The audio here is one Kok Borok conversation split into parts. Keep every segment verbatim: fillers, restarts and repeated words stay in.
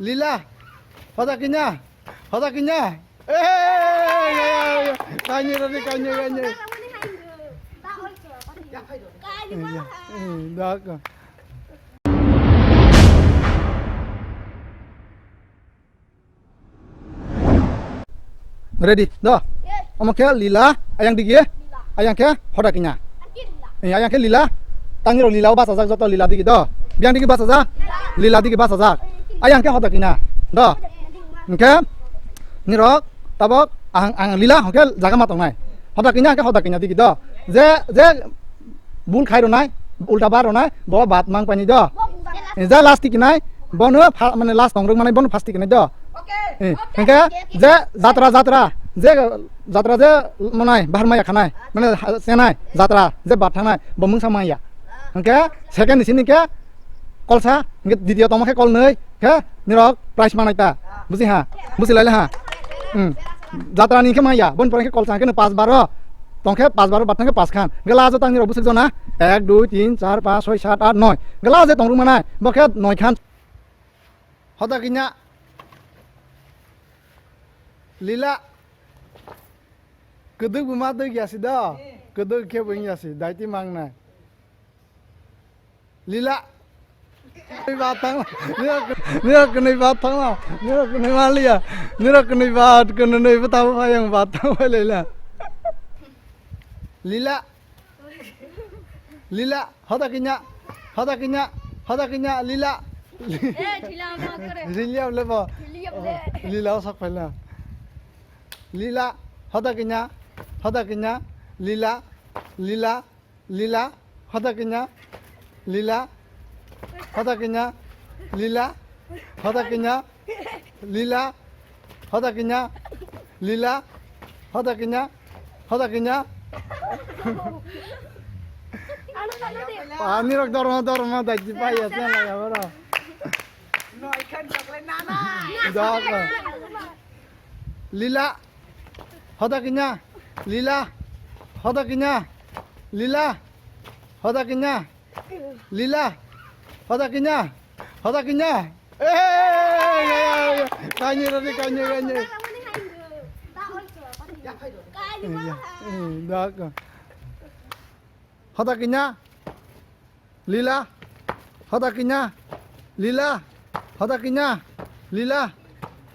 Lila. Hoda kinya. Hoda kinya. Eh, ya, ya, ya. Kanye rani, kanye, kanye. Eh, dak. Ready, do. Omo khe lila, ayang digi. Ayang khe hoda kinya. Eh, ayang khe lila. Tangni rok lila o bachajak joto lila digi do. Biyang digi bachajak. Lila digi bachajak. Ayang khe hoda kinya. Do. Hingkhe nirok tabok ang, ang lila hingkhe jaga ma tongnai. Hoda kinya hingkhe hoda kinya digi do. Je, je bul khai ronai, ulta bar ronai, bo bat mang pani do. Eh, ja last tikinai, bono pha-, mane last tongrok manai bono first tikinai do. Eh, hingkhe je jatra, jatra, je jatra je manai bahar maya khanai, mane ha-, senai, jatra je bat thangnai, bo mungsa maya. Hingkhe second ni sini khe kolsa, hingkhe didiyo tongma khe kolnwi, khe nirok prize manai ta. Buji ha? Buji laila ha? Hmm. Jatra ni khe maya, bon pore khe kolsa khe no pas baro. Tong khe pas baro, bat tong khe pas khan. Hingkhe last o tang nirok busuk jona. Ek, dui, tin, char, pas, soi, sat, at, noi. Hingkhe last je tongruk manai, bo khe noi khan. Hoda kinya. Lila. Kwdwk bo ma dwk ya si do. Kwdwk khe bo wng ya si. Daiti mang nai. Lila. Ba thang. Nira, nira kwnwi ba thang na. Nira kwnwi ma liya. Nira kwnwi ba, kwnwi ba tabo phai ang ba thang bai lila. Lila. Lila, hoda kinya, hoda kinya, hoda kinya, lila. Eh, thila ma kore. Lila le bo. Lila le. Lila o sak phaila. Lila, hoda kinya, hoda kinya, lila, lila, lila, hoda kinya, lila, hoda kinya, lila, hoda kinya. Lila, hoda kinya, lila, hoda kinya, hoda kinya. Ani rok dorma, dorma, daji pai ya, sen la ya, boro. Dok. Lila, hoda kinya, lila, hoda kinya, lila, hoda kinya. Lila, hoda kinya, hoda kinya. Eh, ya, ya, ya. Kanye rani, kanye, kanye. Eh, ya, eh, dak. Hoda kinya. Lila, hoda kinya. Lila, hoda kinya. Lila,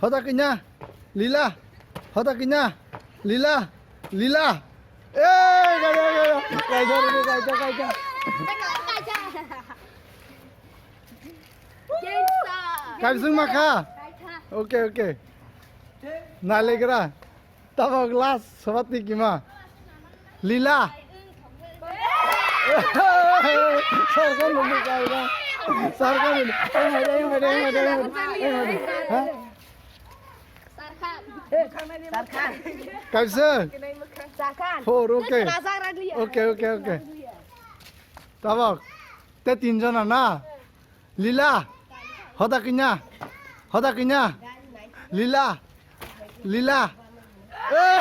hoda kinya. Lila, hoda kinya. Lila, lila. Eh, kaisa, kaisa, kaisa, kaisa, kaisa. Kaibsung makha. Okay, okay. Nalegra. Tabok last, sobat ni kima. Lila. Sarkar nunggu kaibra. Sarkar nunggu. Eh, mari, eh, mari, eh, mari, eh, mari. Ha? Sarkar. Kaisa? Sarkar. Four, okay. Sarkar. Okay, okay, okay. Tabok. Te tin jona na? Lila. Hoda kinya. Hoda kinya. Lila. Lila. Eh,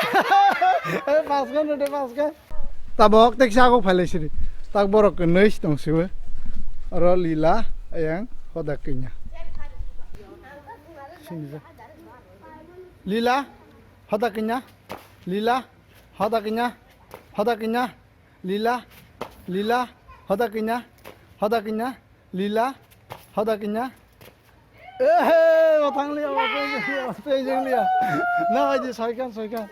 eh, pas kan, udah pas kan. Tabok teksa aku phalai siri. Tak borok kenoi tong siwe. Oro lila, ayang, hoda kinya. Sinja. Lila, hoda kinya. Lila, hoda kinya. Hoda kinya. Lila, lila, hoda kinya. Hoda kinya. Lila, hoda kinya. Ehe, o thang liya, o tei jeng liya, o tei jeng liya. Na, aji soikan, soikan.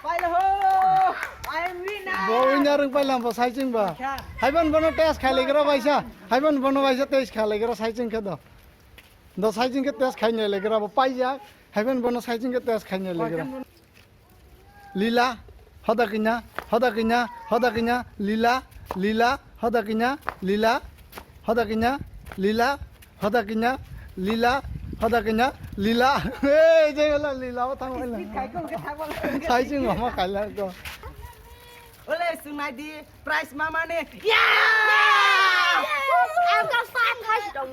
Paila ho, I am winner. Bo winner wng paila bo saiching ba. Haiban bono test khai legra baisa. Haiban bono baisa test khai legra saiching khe do. Do saiching khe test khai nai legra bo paijak. Haiban bono saiching khe test khai nai legra. Lila, hoda kinya, hoda kinya, hoda kinya, lila, lila, hoda kinya, lila, hoda kinya, lila, hoda kinya, lila, hoda kinya, lila. Hey, jai hola lila, o thang hola. Biscuit khai ko, ke thang hola. Sai ching mama kaila ko. Ole, sunai di, prize mama ne. Yeah! Ang ka fan khai dong.